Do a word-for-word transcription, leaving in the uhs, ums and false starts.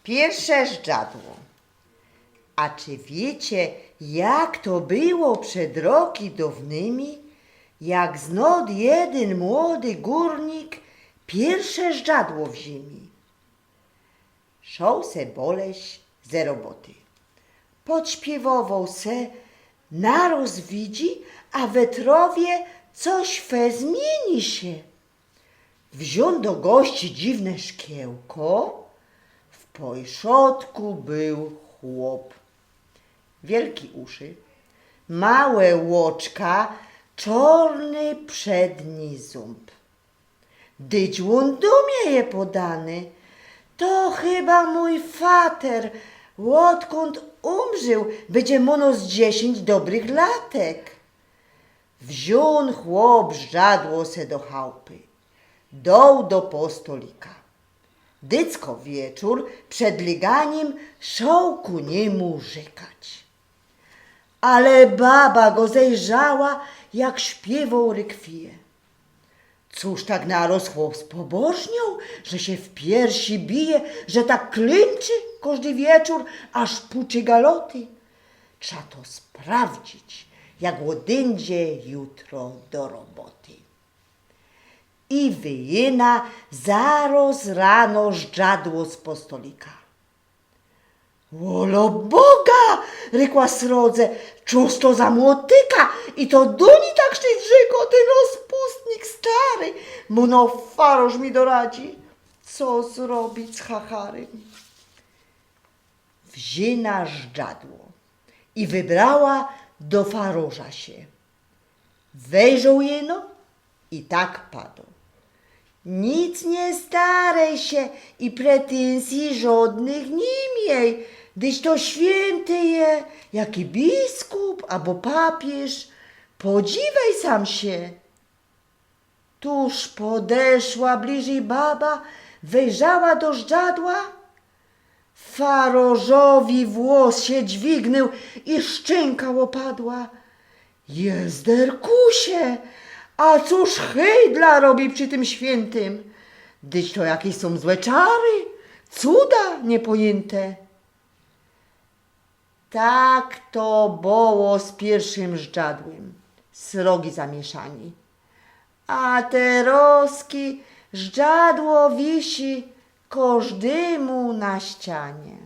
Piyrsze żdżadło. A czy wiycie, jak to było przed roki downymi, jak znod jedyn młody gōrnik piyrsze żdżadło wziōn? Szoł se boleś ze roboty. Podśpiywowoł se, naroz widzi, a we trowie coś fe zmiyni sie. Wziōn do gości dziwne szkiełko, w pojszotku bōł chłop. Wielki uszy, małe ôczka, czorny przedni zōmb. Dyć ôn do mie je podany. To chyba mōj fater, ôdkōnd umrził, bydzie mōno z dziesiyńć dobrych latek. Wziōn chłop żdżadło se do chałpy. Doł do postolika. Dycko wieczōr przed lyganim szoł ku niymu rzykać. Ale baba go zejrzała, jak śpiywoł rekwije. Cōż tak naroz chłop spobożnioł, że sie w piersi bije, że tak klynczy kożdy wieczōr, aż puczy galoty? Trza to sprawdzić, jak ôdyńdzie jutro do roboty. I wyjyna zaroz rano żdżadło z postolika. Ôlo Boga! Rykła srodze, cōż to za młotyka? I to do nij tak szczyt rzykło, tyn rozpustnik stary. Mōno faroż mi doradzi, co zrobić z chacharym. Wziyna żdżadło i wybrała do faroża sie. Wejrzoł jyno i tak pado. Nic niy starej sie i pretynsji żodnych niy miej, dyć to świynty je, jaki biskup abo papiyż. Podziwej sam sie. Tuż podeszła bliżyj baba, wejrzała do żdżadła. Farożowi włos sie dźwignył i szczynka ôpadła. Jezderkusie, a cōż hyjdla robi przi tym świyntym? Dyć to jakeś sōm złe czary, cuda niypointe. Tak to było z piyrszym żdżadłym. Srogi zamiyszani. A terozki żdżadło wisi kożdymu na ścianie.